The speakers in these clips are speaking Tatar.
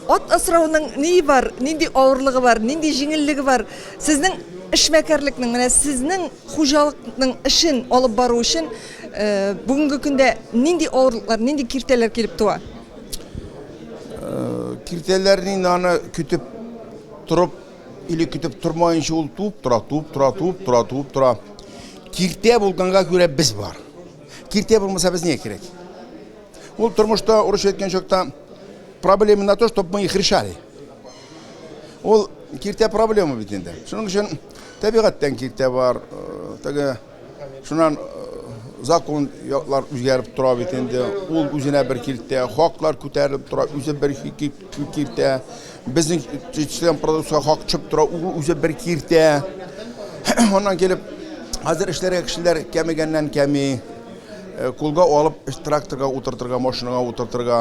Ат асрауның ние бар, нинди авырлыгы бар, нинди җиңеллеге бар? Сезнең эшмәкәрлекнең, менә сезнең хуҗалыкның эшен алып бару өчен бүгенге көндә нинди авырлыклар, нинди киртәләр килеп туа? Киртәләрне инде аны көтеп торып или көтеп тормаенча ул туып тора, туып тора, туып тора, туып тора. Киртә булганга күрә без бар. Киртә булмаса без нигә кирәк? Ул тормышта урысча әйткән чакта проблема на то, чтобы мы их решали. Ул киртә проблема бит инде. Шуның өчен табигатьтән киртә бар, э, теге шуннан э, закон яклар үзгәреп тора бит инде. Ул үзенә бер киртә, хаклар күтәрелеп тора, үзе бер киртә. Безнең җитештерелгән продукция хак төшеп тора, ул үзе бер киртә. Аннан килеп, хәзер эшләргә кешеләр кәмегәннән кәми. Э, кулга алып тракторга утыртырга, машинага утыртырга,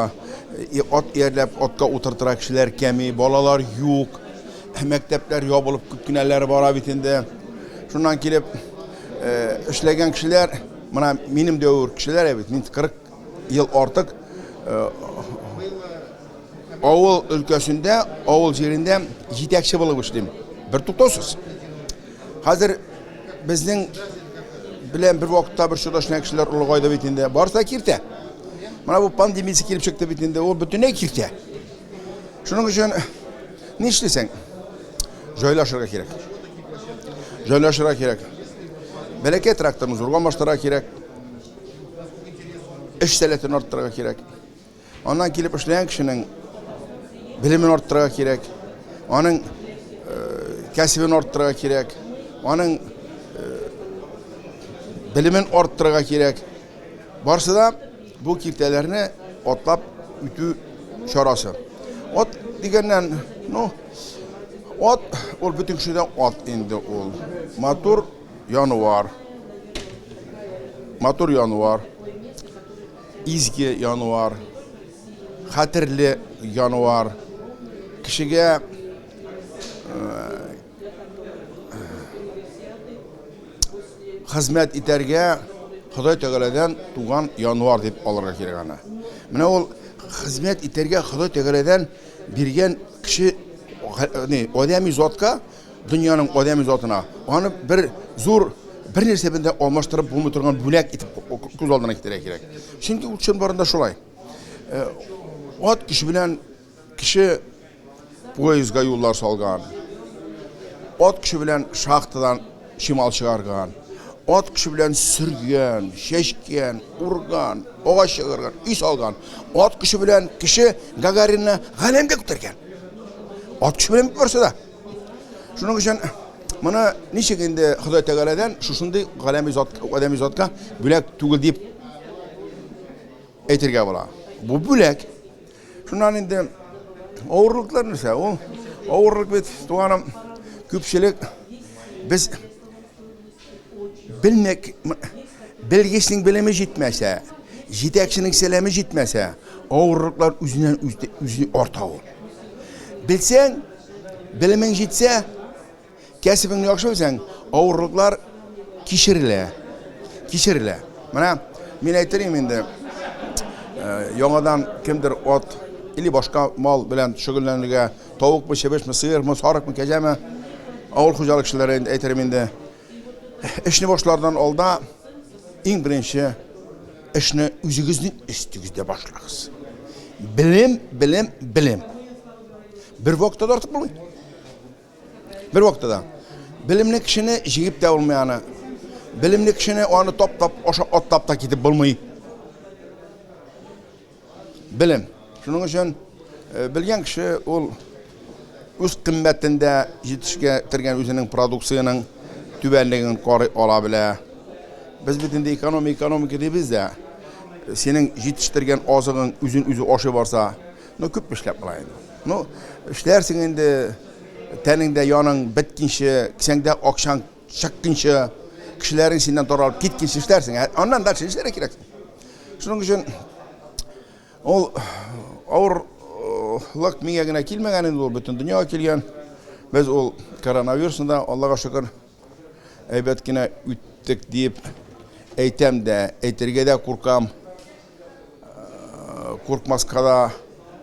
э, ат иярләп атка утыртырга кешеләр кәми, балалар юк. Мәктәпләр ябылып күп кенәләре бара бит инде. Шуннан килеп э, эшләгән кешеләр, менә минем дәвер кешеләр бит, мин 40 ел артык авыл өлкәсендә, авыл җирендә җитәкче булып эшлим. Бер туктаусыз. Хәзер безнең белән бер вакытта бер чорда эшләгән кешеләр олыгайды бит инде. Барысы да киртә. Менә бу пандемиясе килеп чыкты бит инде, ул бөтенләй киртә. Шуның өчен нишлисең? Җайлашырга кирәк. Җайлашырга кирәк. Бәләкәй тракторны зурга алмаштырырга кирәк. Эш сәләтен арттырырга кирәк. Аннан килеп эшләгән кешенең белемен арттырырга кирәк, аның э, кәсебен арттырырга кирәк, аның э, белемен арттырырга кирәк. Барсы да бу киртәләрне атлап үтү чарасы. Ат дигәннән, ну, ат ул бөтен кешедә ат инде ул. Матур январ. Матур январ. Изге январ, хәтерле январ, кешегә хезмәт итәргә Ходай Тәгаләдән туган январ дип алырга кирәк аны. Менә ул хезмәт итәргә Ходай Тәгаләдән биргән кеше ни, адәми затка дөньяның адәми затына аны бер зур бер нәрсә белән дә алмаштырып булмый торган бүләк итеп күз алдына китерергә кирәк. Чөнки ул чынбарында шулай. Э, ат көче белән кеше поездга юллар салган. Ат көче белән шахтадан чимал чыгарган. Ат көче белән сөргән, чәчкән, урган, агач чыгарган, өй салган. Ат көче белән кеше Гагаринны галәмгә күтәргән. Ат көче белән барсы да. Шуның өчен моны ничек инде Ходай Тәгаләдән шушындый галәми зат, адәми затка бүләк түгел дип әйтергә була. Бу бүләк. Шуннан инде авырлыклар нәрсә? Ул авырлык бит, туганым, күпчелек без Белмәк, белгечнең белеме җитмәсә, җитәкченең сәламе җитмәсә, авырлыклар үзеннән үзе арта ул. Белсәң, белемең җитсә, кәсебеңне яхшы белсәң, авырлыклар кичерелә. Кичерелә. Менә мин әйтер идем инде, э, яңадан кемдер ат или башка мал белән шөгыльләнергә Тавыкмы, чебешме, сыермы, сарыкмы, кәҗәме? Авыл хуҗалык кешеләре инде әйтерем инде. Эшне башлардан алда иң беренче эшне үзегезнең өстегездә башлагыз. Белем, белем, белем. Бер вакытта да артык булмый. Бер вакытта да. Белемле кешене җигеп тә булмый аны. Белемле кешене аны таптап, аша атлап та китеп булмый. Белем. Шуның өчен э, белгән кеше ул үз кыйммәтендә җитешкә үзенең продукциянең түбәнлеген карый ала белә. Без бит инде экономика, экономика дибез дә, синең җитештергән азыгың үзен үзе ашый барса, ну күп эшләп була инде. Ну, эшләрсең инде, тәнеңдә яның беткенче, кесәңдә акчаң чыккынчы, кешеләрең синнән таралып киткенче эшләрсең. Ә аннан дальше эшләргә кирәк. Шуның өчен ул авырлык миңа генә килмәгән инде, ул бөтен дөньяга килгән. Без ул коронавирусны да, Аллага шөкер, әйбәт кенә үттек дип әйтәм дә, әйтергә дә куркам. Куркмаска да.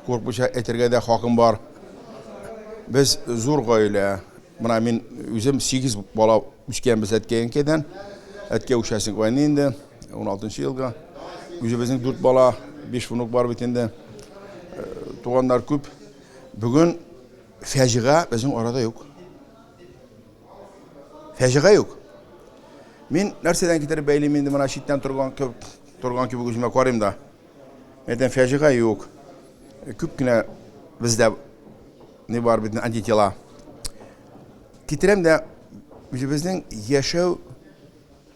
Куркмыйча әйтергә дә хакым бар. Без зур гаилә. Менә мин үзем 8 бала үскәнбез әткәй-әнкәйдән. Әткәй участник войны инде, 16 елга. Үзебезнең 4 бала, 5 внук бар бит инде. Туганнар күп. Бүген фаҗига безнең арада юк. Фаҗига юк. Мин нәрсәдән китереп бәйлим инде менә читтән торган кебек, торган кебек үземә карыйм да. Әйтәм, фаҗига юк. Күп кенә бездә ни бар бит антитела. Китерәм дә үзебезнең яшәү,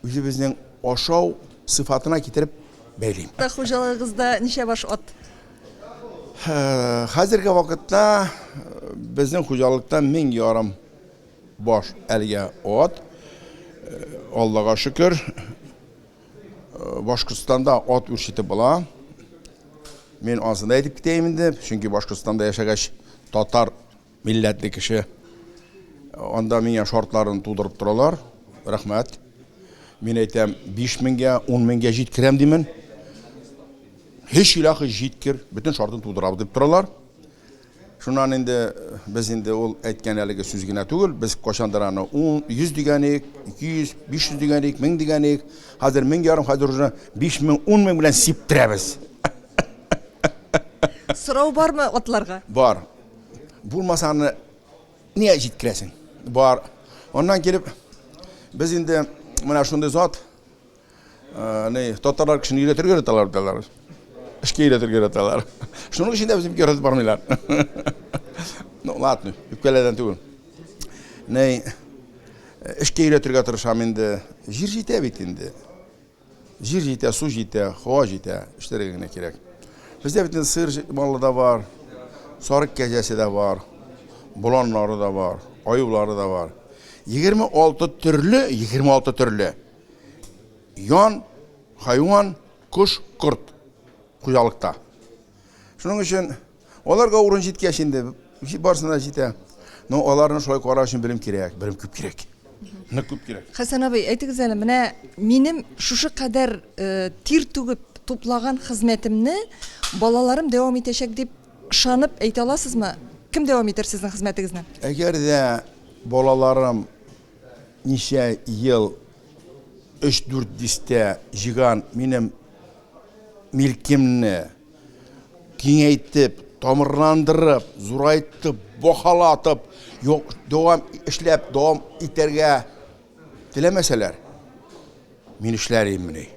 үзебезнең ашау сыйфатына китереп бәйлим. Хуҗалыгыгызда ничә баш ат? Хәзерге вакытта безнең хуҗалыкта 1500 баш әлегә ат. Аллага шөкер, Башкортстанда ат үрчетеп була. Мин анысын да әйтеп китәем инде, чөнки Башкортстанда яшәгәч, татар милләтле кеше анда миңа шартларын тудырып торалар. Рәхмәт. Мин әйтәм, 5 меңгә, 10 меңгә җиткерәм димен. Һич илахи җиткер, бөтен шартын тудырабыз дип торалар. Шуннан инде без инде ул әйткән әлеге сүз генә түгел, без кайчандыр аны 10, 100 дигән идек, 200, 500 дигән идек, 1000 дигән идек. Хәзер 1500, хәзер уже 5000, 10000 белән сиптерәбез. Сорау бармы атларга? Бар. Булмаса аны нигә җиткерәсең? Бар. Аннан килеп без инде менә шундый зат, Ни, татарлар кешене өйрәтергә яраталар бит алар. Эшкә өйрәтергә яраталар. Шуның өчен дә безне бик яратып бармыйлар. Ну, ладно, үпкәләдән түгел. Ни, эшкә өйрәтергә тырышам инде. Җир җитә бит инде. Җир җитә, су җитә, һава җитә, эшләргә генә кирәк. Бездә бит инде сыер малы да бар, сарык кәҗәсе дә бар, боланнары да бар, аюлары да бар. 26 төрле, 26 төрле Ян, хайван, кош, корт хуҗалыкта. Шуның өчен аларга урын җиткәч инде барысына да җитә. Но аларны шулай карар өчен белем кирәк, белем күп кирәк. Нык күп кирәк. Хәсән абый, әйтегез әле, менә минем шушы кадәр э, тир түгеп туплаган хезмәтемне балаларым дәвам итәчәк дип ышанып әйтә аласызмы? Кем дәвам итәр сезнең хезмәтегезне? Әгәр дә балаларым ничә ел өч-дүрт дистә җыйган минем милкемне киңәйтеп, тамырландырып, зурайтып, бахалатып, дәвам эшләп, дәвам итәргә теләмәсәләр, мин эшләр идеммени?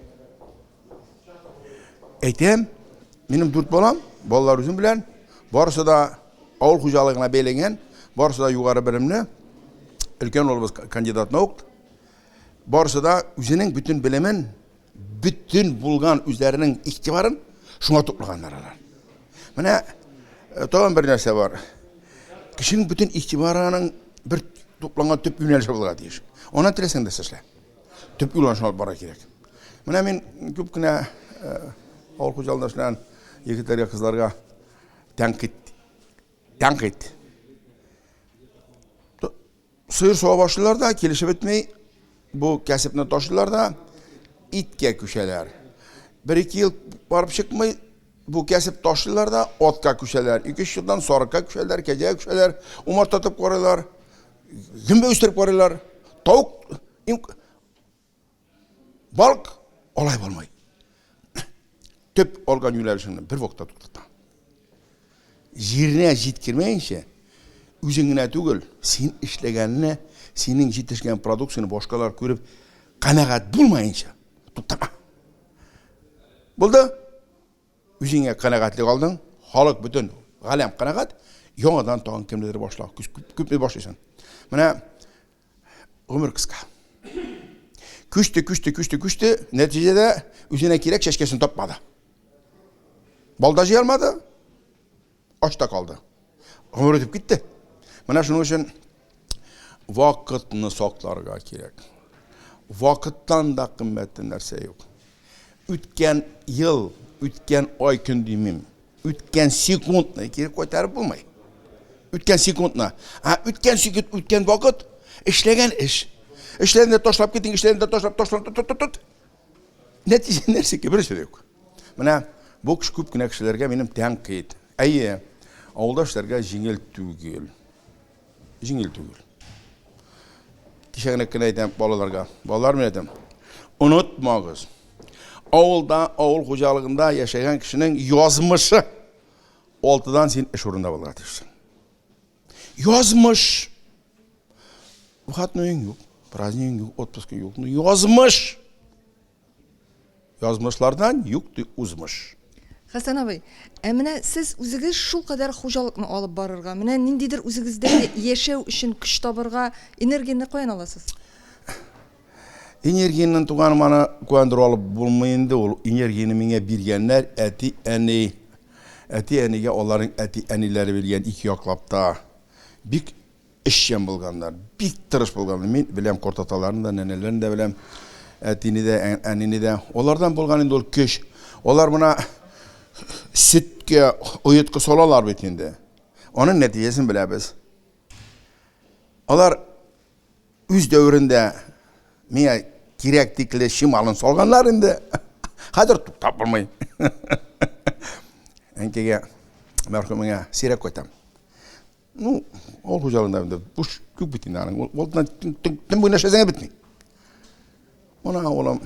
Әйтәм, минем дүрт балам, балалар үзем белән, барысы да авыл хуҗалыгына бәйләнгән, барысы да югары белемле. Өлкән улыбыз кандидат наук. Барысы да үзенең бөтен белемен, бөтен булган үзләренең игътибарын шуңа туплаганнар алар. Менә э, тагын бер нәрсә бар. Кешенең бөтен игътибарының бер тупланган төп юнәлеше булырга тиеш. Аннан теләсәң дә эшлә. Төп юлдан алып барырга кирәк. Менә мин күп кенә э, авыл хуҗалыгында эшләгән егетләргә, кызларга тәнкыйть, тәнкыйть. Сыер сава башлыйлар да, килешеп бетми, бу кәсепне ташлыйлар да, иткә күчәләр. Бер-ике ел барып чыкмый, бу кәсеп ташлыйлар да, атка күчәләр. Ике-өч елдан сарыкка күчәләр, кәҗәгә күчәләр, умарта тотып карыйлар, гөмбә үстереп карыйлар, тавык, Балык алай булмый. Төп алган юнәлешеңне бер вакытта туктатма. Җиренә җиткермәенчә, үзең генә түгел, син эшләгәнне, синең җитешкән продукцияне башкалар күреп канәгать булмаенча туктама. Булды? Үзеңә канәгатьлек алдың, халык бөтен галәм канәгать, яңадан тагын кемнедер башла, күпме башлыйсың. Менә Гомер кыска. Күчте, күчте, күчте, күчте. Нәтиҗәдә үзенә кирәк чәчкәсен тапмады. Балда җыя алмады, ач та калды. Гомер үтеп китте. Менә шуның өчен вакытны сакларга кирәк. Вакыттан да кыйммәтле нәрсә юк. Үткән ел, үткән ай көн димим. Үткән секундны кире кайтарып булмый. Үткән секундны. Ә үткән секунд, үткән вакыт эшләгән эш. Эшләдең дә ташлап китең, эшләдең дә ташлап, ташлап, тот, тот, тот. Нәтиҗә нәрсә? Берсе дә юк. Менә бу кеше күп кенә кешеләргә минем тәнкыйть. Әйе. Авылда эшләргә җиңел түгел. Җиңел түгел. Кичә генә кенә әйтәм балаларга. Балалар мин әйтәм. Онытмагыз. Авылда, авыл хуҗалыгында яшәгән кешенең язмышы алтыдан син эш урынында булырга тиешсең. Язмыш. Выходноең юк, празднигың юк, отпускың юк. Ну, язмыш. Язмышлардан юк ди узмыш. Хәсән абый, ә менә сез үзегез шулкадәр хуҗалыкны алып барырга, менә ниндидер үзегездә яшәү өчен көч табырга энергияне каян аласыз? Энергияне, туганым, аны каяндыр алып булмый инде ул. Энергияне миңа биргәннәр әти-әни. Әти-әнигә аларның әти-әниләре биргән ике яклап та. Бик Эшчән булганнар, бик тырыш булганнар. Мин беләм картаталарны да, нәнәләрне дә беләм, әтине дә, әнине дә. Алардан булган инде ул көч. Алар менә сөткә оеткы салалар бит инде. Аның нәтиҗәсен беләбез. Алар үз дәверендә миңа кирәк тикле чималын салганнар инде. Хәзер туктап булмый. Әнкәгә, мәрхүмеңә сирәк кайтам. Ну, авыл хуҗалыгында инде буш күп бит инде аның. Ул төн буена эшләсәң бетми. Моны улым,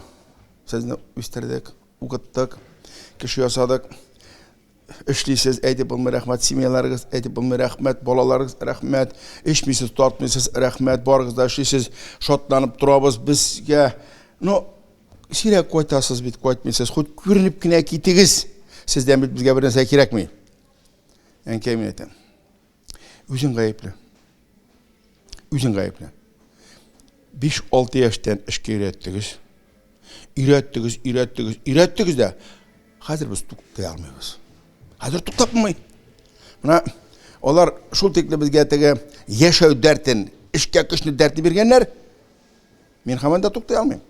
сезне үстердек, укыттык, кеше ясадык. Эшлисез, әйтеп булмый рәхмәт, семьяларыгыз, әйтеп булмый рәхмәт, балаларыгыз рәхмәт, эчмисез, тартмыйсыз, рәхмәт, барыгыз да эшлисез, шатланып торабыз безгә. Ну, сирәк кайтасыз бит, кайтмыйсыз, хоть күренеп кенә китегез. Сездән бит безгә бер нәрсә кирәкми. Әнкәй, мин әйтәм. Үзең гаепле. Үзең гаепле. 5-6 яшьтән эшкә өйрәттегез. Өйрәттегез, өйрәттегез, өйрәттегез дә. Хәзер без туктый алмыйбыз. Хәзер туктап булмый. Менә алар шул тикле безгә теге яшәү дәртен, эшкә көчне дәртне биргәннәр. Мин һаман да туктый алмыйм.